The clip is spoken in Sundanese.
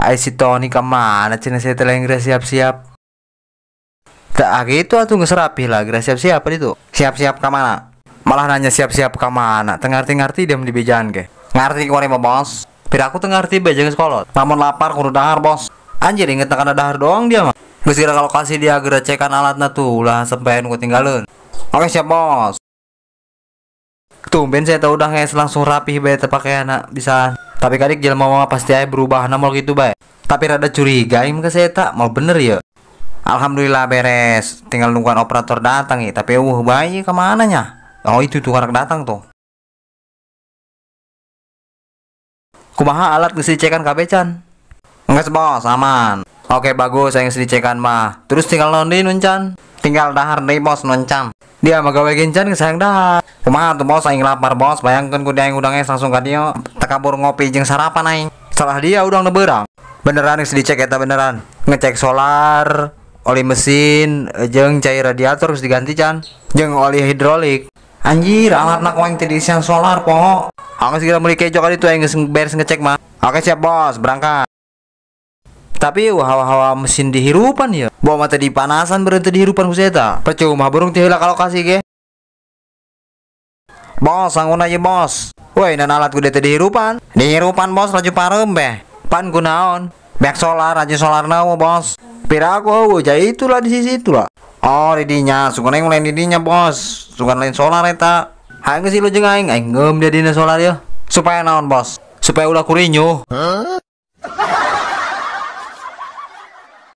Ai si Tony kemana cina saya telah geura siap-siap. Tak gitu atuh geus rapih lah geura siap-siap itu. Siap-siap ka mana? Malah nanya siap-siap ka mana? Teu ngarti-ngarti dia di bejaan ge. Ngarti ku mah bos. Pira aku teu ngarti be jeung sekolot. Lamun lapar kudu dahar bos. Anjir inget kana dahar doang dia mah. Geus geura ka lokasi dia geura cekan alatna tuh ulah sampai nu ketinggalan. Oke siap bos. Tumben saya tahu udah nges langsung rapih bae teu pakaianna bisa. Tapi kadik jelema mah pasti aya berubah na moal kitu bae. Tapi rada curiga aing ke saya tak mau bener ya. Alhamdulillah beres. Tinggal nungguan operator datang ya. Tapi bae kemana nya? Oh itu tuh anak datang tuh. Kumaha alat geus dicekan kabeh can? Geus bos, aman. Oke bagus, saya geus dicekan mah. Terus tinggal naon deui nun can? Tinggal dahar deui bos nun can. Dia mah gawe gencan geus hayang dahar. Kumaha tuh bos, aing lapar bos. Bayangkeun ku dia aing udang langsung ka dieu. Tekabur ngopi jeung sarapan aing. Salah dia udang beurang. Beneran geus dicek eta beneran. Ngecek solar, oli mesin, jeung cair radiator geus diganti can. Jeung oli hidrolik. Anjir, alatna ku aing teh diisian solar poho. Aku segera meuli kejo kali itu aing geus beres ngecek mah. Oke siap bos, berangkat. Tapi hawa-hawa mesin dihirupan ya. Bawa mata dipanasan berhenti dihirupan ku eta. Percuma burung teh heula ka lokasi ge. Bos, sanguna ye bos. Woi, nan alat ku teh dihirupan. Dihirupan bos laju pareum beh. Pan ku naon? Bek solar, laju solar naon bos. Pira aku eueuh, jadi itulah di sisi itulah. Oh, di dinya, sugan aing lain di dinya bos. Sugan lain solar eta. Hayang geus lu jeung aing, aing ngeum dia dina solar ya. Supaya naon bos? Supaya ulah kurinyuh. Huh?